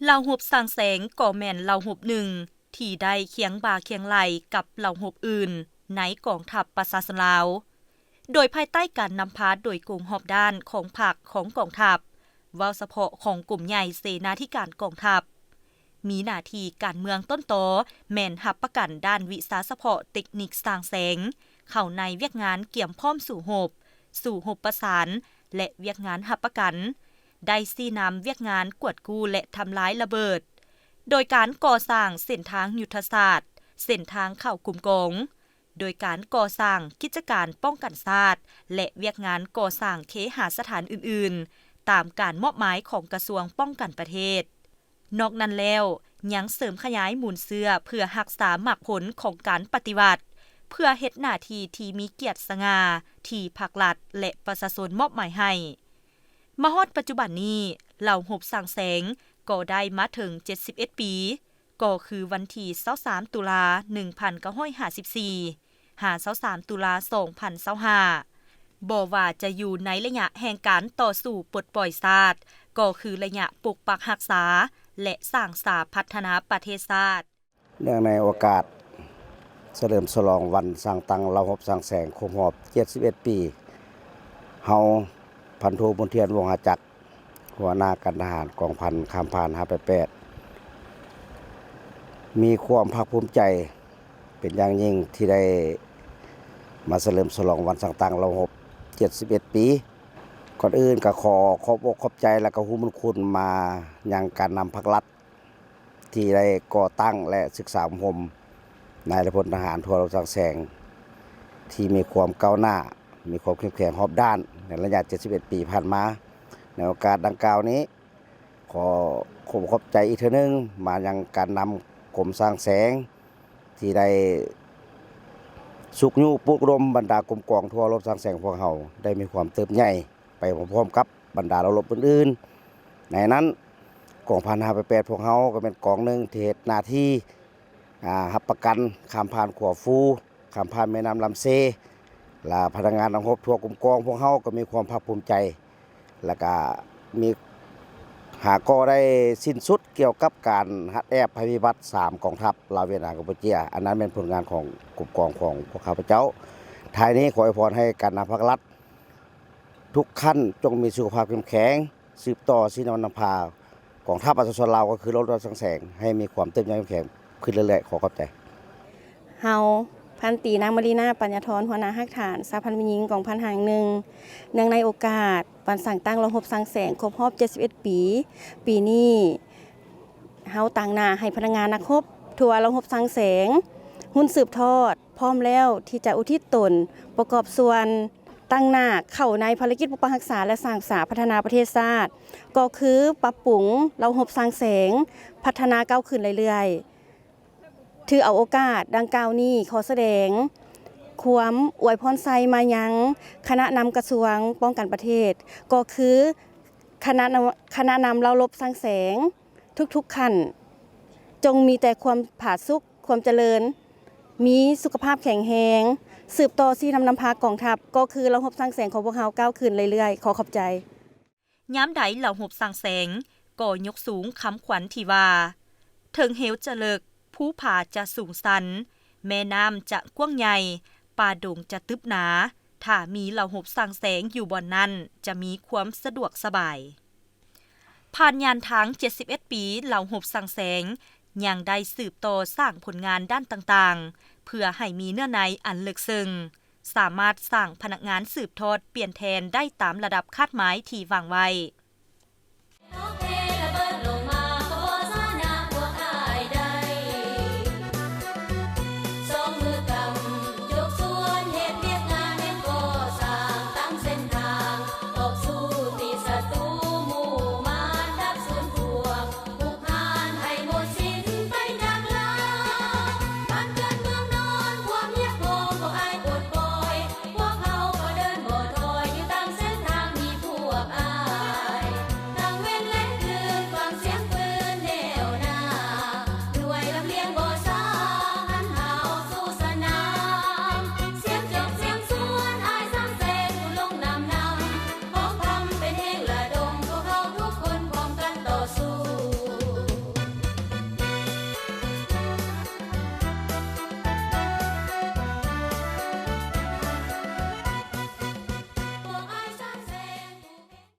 ເຫຼົ່າຮົບຊ້າງແສງກໍແມ່ນເຫຼົ່າຮົບໜຶ່ງທີ່ໄດ້ຄຽງບ່າຄຽງໄຫຼ່ກັບເຫຼົ່າຮົບອື່ນໃນກອງທັບປະຊາຊົນລາວ, ໂດຍພາຍໃຕ້ການນຳພາໂດຍກົງຮອບດ້ານຂອງພັກ, ຂອງກອງທັບ, ເວົ້າສະເພາະຂອງກົມໃຫຍ່ເສນາທິການກອງທັບ, ມີໜ້າທີ່ການເມືອງຕົ້ນຕໍແມ່ນຮັບປະກັນດ້ານວິຊາສະເພາະເຕັກນິກຊ້າງແສງ ເຂົ້າໃນວຽກງານກຽມພ້ອມສູ້ຮົບ, ສູ້ຮົບປະສານ ແລະ ວຽກງານຮັບປະກັນ, ໄດ້ຊີ້ນຳວຽກງານກວດກູ້ ແລະ ທຳລາຍລະເບີດ, ໂດຍການກໍ່ສ້າງເສັ້ນທາງຍຸດທະສາດ, ເສັ້ນທາງເຂົ້າກົມກອງ, ໂດຍການກໍ່ສ້າງກິດຈະການປ້ອງກັນຊາດ ແລະ ວຽກງານກໍ່ສ້າງເຄຫາສະຖານອື່ນໆ ຕາມການມອບໝາຍຂອງກະຊວງປ້ອງກັນປະເທດ. ນອກນັ້ນແລ້ວ, ຍັງເສີມຂະຫຍາຍມູນເຊື້ອເພື່ອຮັກສາໝາກຜົນຂອງການປະຕິວັດ, ເພື່ອເຮັດໜ້າທີ່ທີ່ມີກຽດສະຫງ່າທີ່ພັກລັດ ແລະ ປະຊາຊົນມອບໝາຍໃຫ້. ມາຮອດປັດຈຸບັນນີ້, ເຫຼົ່າຮົບຊ້າງແສງກໍໄດ້ມາເຖິງເຈັດສິບເອັດປີ, ກໍຄືວັນທີຊາວສາມ ຕຸລາ ໜຶ່ງພັນເກົ້າຮ້ອຍຫ້າສິບສີ່ ຫາ ຊາວສາມ ຕຸລາ ສອງພັນຊາວຫ້າ ບໍ່ວ່າຈະຢູ່ໃນໄລຍະແຫ່ງການຕໍ່ສູ້ປົດປ່ອຍຊາດ, ກໍຄືໄລຍະປົກປັກຮັກສາ ແລະ ສ້າງສາພັດທະນາປະເທດຊາດ. ເນື່ອງໃນໂອກາດສະເຫຼີມສະຫຼອງວັນສ້າງຕັ້ງເຫຼົ່າຮົບຊ້າງແສງຄົບຮອບເຈັດສິບເອັດປີ, ເຮົາ ພັນໂທ ບຸນທຽນ ວົງຫາຈັກ ຫົວໜ້າການທະຫານກອງພັນຂ້າມຜ່ານຫ້າແປດແປດ ມີຄວາມພາກພູມໃຈເປັນຢ່າງຍິ່ງທີ່ໄດ້ມາສະເຫຼີມສະຫຼອງວັນສ້າງຕັ້ງເຫຼົ່າຮົບເຈັດສິບເອັດປີ. ກ່ອນອື່ນກໍຂໍຂອບອົກຂອບໃຈ ແລະ ກໍຮູ້ບຸນຄຸນມາຍັງການນຳພັກລັດ ທີ່ໄດ້ກໍ່ຕັ້ງ ແລະ ສຶກສາອົບຮົມນາຍ ແລະ ພົນທະຫານທົ່ວໂລບຊ້າງແສງ ທີ່ມີຄວາມກ້າວໜ້າ, ມີຄວາມເຂັ້ມແຂງຮອບດ້ານໃນໄລຍະເຈັດສິບເອັດປີຜ່ານມາ. ໃນໂອກາດດັ່ງກ່າວນີ້, ຂໍຂອບຂອບໃຈອີກເທື່ອໜຶ່ງມາຍັງການນຳກົມຊ້າງແສງ ທີ່ໄດ້ຊຸກຍູ້ປຸກລະດົມບັນດາກົມກອງທົ່ວໂລບຊ້າງແສງພວກເຮົາ ໄດ້ມີຄວາມເຕີບໃຫຍ່ໄປພ້ອມໆກັບບັນດາເຫຼົ່າຮົບອື່ນໆ. ໃນນັ້ນ, ກອງພັນຫ້າແປດແປດ ພວກເຮົາກໍແມ່ນກອງໜຶ່ງທີ່ເຮັດໜ້າທີ່ ອາ ຮັບປະກັນຂ້າມຜ່ານຂົວຟູ, ຂ້າມຜ່ານແມ່ນ້ຳລຳເຊ ແລະ ພະນັກງານນັກຮົບທົ່ວກົມກອງພວກເຮົາກໍມີຄວາມພາກພູມໃຈ ແລະ ກະມີ ຫາກໍໄດ້ສິ້ນສຸດກ່ຽວກັບການຮັດແອບໄພພິບັດສາມກອງທັບ ລາວ ຫວຽດນາມ ກຳປູເຈຍ. ອັນນັ້ນແມ່ນຜົນງານຂອງກົມກອງຂອງພວກຂ້າພະເຈົ້າ. ທ້າຍນີ້ ຂໍອວຍພອນໃຫ້ການນຳພັກລັດທຸກຂັ້ນ ຈົ່ງມີສຸຂະພາບເຂັ້ມແຂງ, ສືບຕໍ່ຊີ້ນຳນຳພາກອງທັບປະຊາຊົນລາວ ກໍຄືເຫຼົ່າຮົບຊ້າງແສງ ໃຫ້ມີຄວາມເຕີບໃຫຍ່ເຂັ້ມແຂງຂຶ້ນເລື້ອຍໆ. ຂໍຂອບໃຈ. ເຮົາ ພັນຕີ ນາງ ມາລີນາ ປັນຍາທອນ ຫົວໜ້າຮາກຖານສະຫະພັນແມ່ຍິງກອງພັນຫ້າໜຶ່ງ ເນື່ອງໃນໂອກາດວັນສ້າງຕັ້ງເຫຼົ່າຮົບຊ້າງແສງຄົບຮອບເຈັດສິບເອັດປີ, ປີນີ້ເຮົາຕາງໜ້າໃຫ້ພະນັກງານນັກຮົບທົ່ວເຫຼົ່າຮົບຊ້າງແສງ ຮຸ່ນສືບທອດ ພ້ອມແລ້ວທີ່ຈະອຸທິດຕົນປະກອບສ່ວນ ຕາງໜ້າເຂົ້າໃນພາລະກິດປົກປັກຮັກສາ ແລະ ສ້າງສາພັດທະນາປະເທດຊາດ, ກໍຄືປັບປຸງເຫຼົ່າຮົບຊ້າງແສງ ພັດທະນາກ້າວຂຶ້ນເລື້ອຍໆ. ຖືເອົາໂອກາດດັ່ງກ່າວນີ້ ຂໍສະແດງຄວາມອວຍພອນໄຊມາຍັງຄະນະນຳກະຊວງປ້ອງກັນປະເທດ, ກໍຄືຄະນະນຳ ຄະນະນຳເຫຼົ່າລົບຊ້າງແສງ ທຸກໆຂັ້ນ ຈົ່ງມີແຕ່ຄວາມຜາສຸກ, ຄວາມຈະເລີນ, ມີສຸຂະພາບແຂງແຮງ, ສືບຕໍ່ຊີ້ນຳນຳພາກອງທັບ, ກໍຄືເຫຼົ່າຮົບຊ້າງແສງຂອງພວກເຮົາກ້າວຂຶ້ນເລື້ອຍໆ. ຂໍຂອບໃຈ. ຍາມໃດເຫຼົ່າຮົບຊ້າງແສງກໍຍົກສູງຄຳຂວັນທີ່ວ່າ ເຖິງເຫວຈະເລິກ, ພູຜາຈະສູງຊັນ, ແມ່ນ້ຳຈະກວ້າງໃຫຍ່, ປ່າດົງຈະຕຶບໜາ, ຖ້າມີເຫຼົ່າຮົບຊ້າງແສງຢູ່ບ່ອນນັ້ນ ຈະມີຄວາມສະດວກສະບາຍ. ຜ່ານຍານທາງເຈັດສິບເອັດປີ ເຫຼົ່າຮົບຊ້າງແສງ ຍັງໄດ້ສືບຕໍ່ສ້າງຜົນງານດ້ານຕ່າງໆ ເພື່ອໃຫ້ມີເນື້ອໃນອັນເລິກເຊິ່ງ, ສາມາດສ້າງພະນັກງານສືບທອດປ່ຽນແທນໄດ້ຕາມລະດັບຄາດໝາຍທີ່ວາງໄວ້.